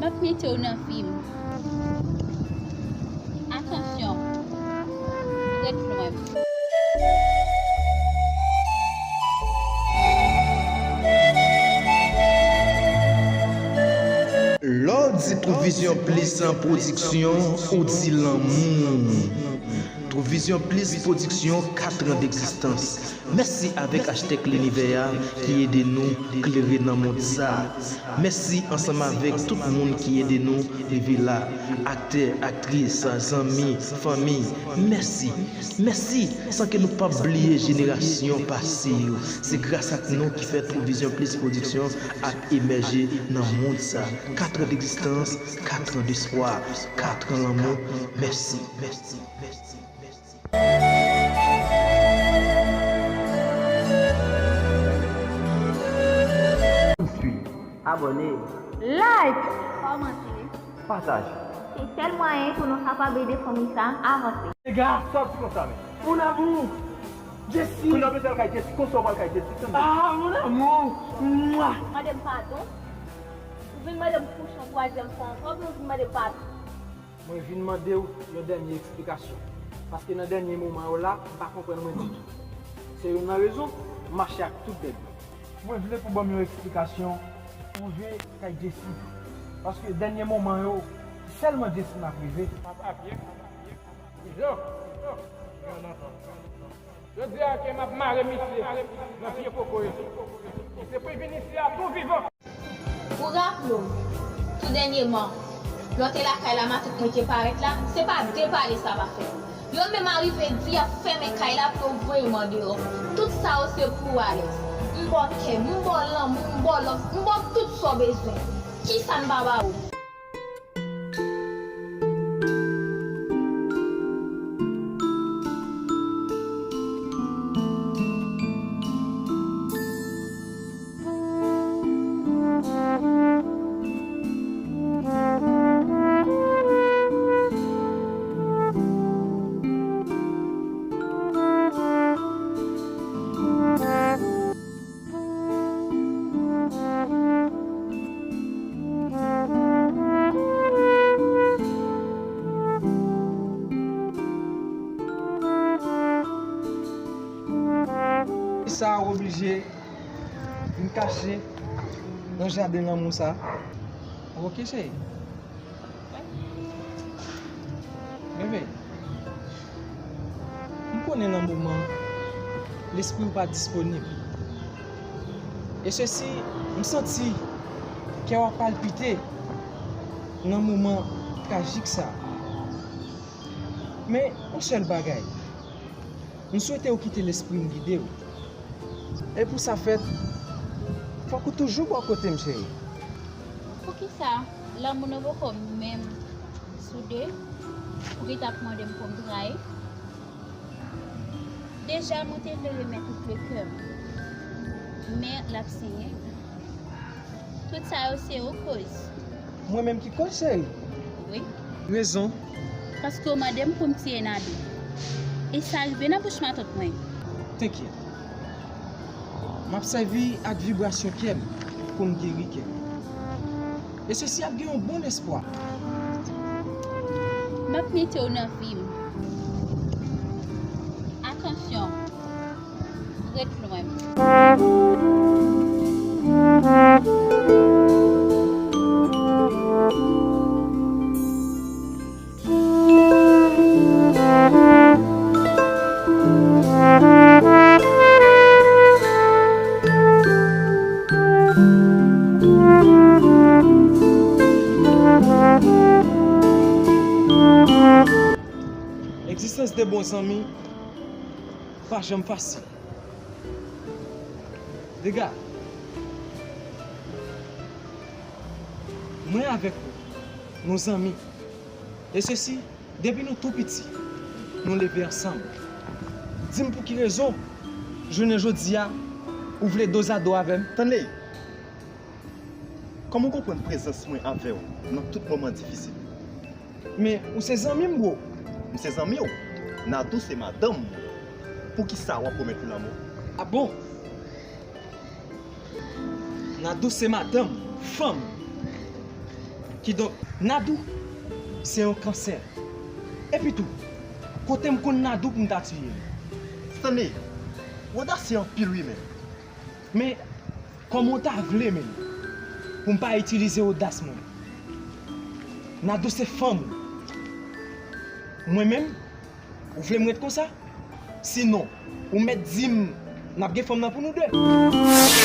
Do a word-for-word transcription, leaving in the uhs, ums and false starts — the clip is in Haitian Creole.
M ap mete w nan vi m. Atansyon, ret lwen m. Lè w di Truvizyon Plis Pwodiksyon, ou di lanmou. Truvizyon Plis Pwodiksyon, kat an degzistans. Mèsi avèk Achtèk Linivè a ki ede nou klere nan mond sa. Mèsi ansanm avèk tout moun ki ede nou rive la. Aktè, aktris, zanmi, fanmi, mèsi. Mèsi, san ke nou p ap bliye jenerasyon pase yo. Se gras ak nou ki fè Truvizyon Plis Pwodiksyon ap emèje nan mond sa. Kat an degzistans, kat an despwa, kat an lanmou. Mèsi, mèsi, mèsi, mèsi. Abòne. Like. Kòmante. Pataje. Se sèl mwayen pou nou kapab ede fanmi sa avanse. Dega, sa w di konsa menm? Mon amour, Jessie. Kounye a w bezwen al kay Jessie, konsa w pral kay Jessie, tande. Ah, mon amour. Mwa. Mande m padon. Ou vin mande m kouche yon twazyèm fwa ankò, oubyen ou vin mande m padon? Mwen vin mande w yon dènye eksplikasyon. Paske nan dènye moman yo la, m pa konprann mwen ditou. Se youn nan rezon m mache ak tout bèg mwen. Mwen vle pou w ban m yon eksplikasyon pou w rive kay Jessie. Paske dènye moman yo, se sèlman Jessie m ap reve. Papa byen, papa byen, papa byen. Jan, jan, jan, jan. Jodi a ke m ap mare misye nan pye koko yo. Misye pou vin isi a tou vivan. Ou raple w, tou dènyèman, lè w te lakay la, matant mwen te parèt la, se pa de pale sa pa fè. Yo menm arive di y ap fèmen kay la pou yo voye m andeyò. Tout sa yo se pou w alèz. M ba w kè m, m ba w lanmou, m ba w love, m ba w tout sa w bezwen. Kisa m pa ba ou? Sa w oblije vin kache nan jaden lanmou sa. Ok, cheri. Bebe, m konnen nan moman, lespri w pa disponib. E sesi, m santi kè w ap palpite nan moman trajik sa. Men, yon sèl bagay, m swete w kite lespri m gide w. E pou sa fèt, fòk ou toujou bò kote m, cheri. Poukisa lanmou nou poko menm soude, ou gentan ap mande m pou m trayi? Deja, mwen te vle remèt ou kle kè m, men l ap senyen. Tout sa yo, se ou koz. Mwen menm ki koz, cheri? Wi. Rezon? Paske w mande m pou m tiye Nado. E sa rive nan bouch matant mwen. Tenkèt. M ap sèvi ak vibrasyon kè m pou m geri kè m. E sesi ap gen yon bon espwa. M ap mete w nan vi m. Atansyon, ret lwen m. Egzistans de bon zanmi pa janm fasil. Dega, mwen avèk ou, nou zanmi. E sesi, depi nou tou piti, nou leve ansanm. Di m pou ki rezon, jounen jodi a, ou vle dozado avè m? Tanley, kòman w konprann prezans mwen avè w nan tout moman difisil? Men, ou se zanmi m, bro. M se zanmi w. Nado se madanm mwen. Poukisa w ap pwomèt li lanmou? A bon? Nado se madanm, fanm. Kidonk, Nadou se yon kansè. Epi tou, kote m konn Nadou pou m ta tiye l? Stanley, ou odasye anpil wi menn. Men, kòman w ta vle menn pou m pa itilize odas mwen? Nadou se fanm ou. Mwen menm, ou vle m ret konsa? Sinon, ou mèt di m n ap gen fanm nan pou nou de.